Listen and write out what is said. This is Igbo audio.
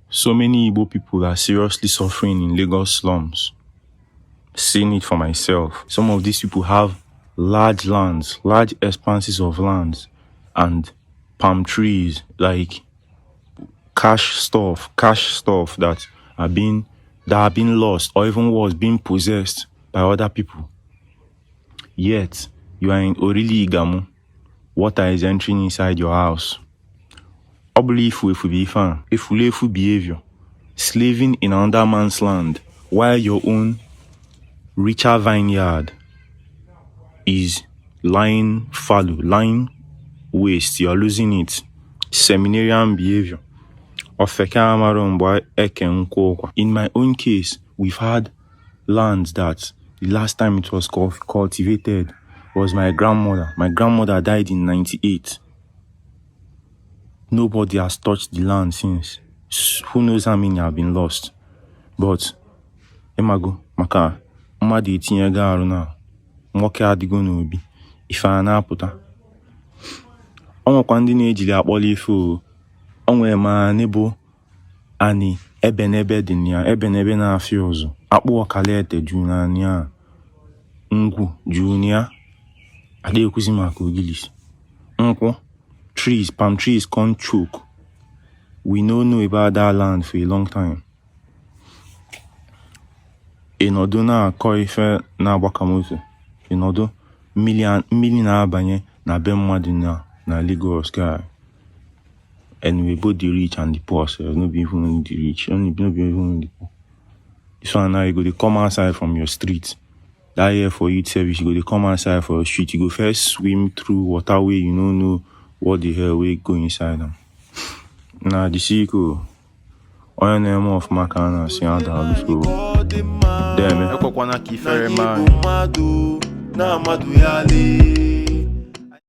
So many Igbo people are seriously suffering in Lagos slums. Seeing it for myself. Some of these people have large lands, large expanses of lands, and palm trees, like cash stuff that are being lost or, even worse, being possessed by other people. Yet you are in Orile Iganmu, water is entering inside your house. Ọ bụla ifu efu bụ ife a, efulefu behavior, slaving in another man's land while your own richer vineyard is lying fallow, lying waste. You are losing it. Seminarian behavior. Ofeke amaro mgbe eke nkwụ ụkwa. In my own case, we've had lands that the last time it was cultivated was my grandmother. My grandmother died in 98. Nobody has touched the land since. Who knows how many have been lost. But ịmago maka mmadụ etinyego arụ na nwoke adịgo n'obi ife a na-apụta. O nwekwa ndị na-ejili akpọrọ ife o. O nwere ma anị bụ anị ebenebe dị na ya, ebenebe na-afịa ụzụ, akpụ ọkalete juru n'anị a, ngwụ juru na ya, ada ekwuzi maka ogilisi, nkwụ, trees, palm trees come choke. We no know about that land for a long time. Ị nọdụ na-akọ ife na-agbaka moto, ị nọdụ mmiri mmiri na-abanye na be mmadụ na Lagos, guy. Anyway, both the rich and the poor sef, no be even only the rich, only no be even only the poor. This one now, you go dey come outside from your street. That year for youth service, you go dey come outside for your street, you go first swim through water wey you no know what the hell wey go inside am. Na the o. Onye na-eme ọfụma ka a na-asị ya daalụ, so deme. Ekwekwana ka ifere na mee anyị anyị. bụ mmadụ na mmadụ ya lee.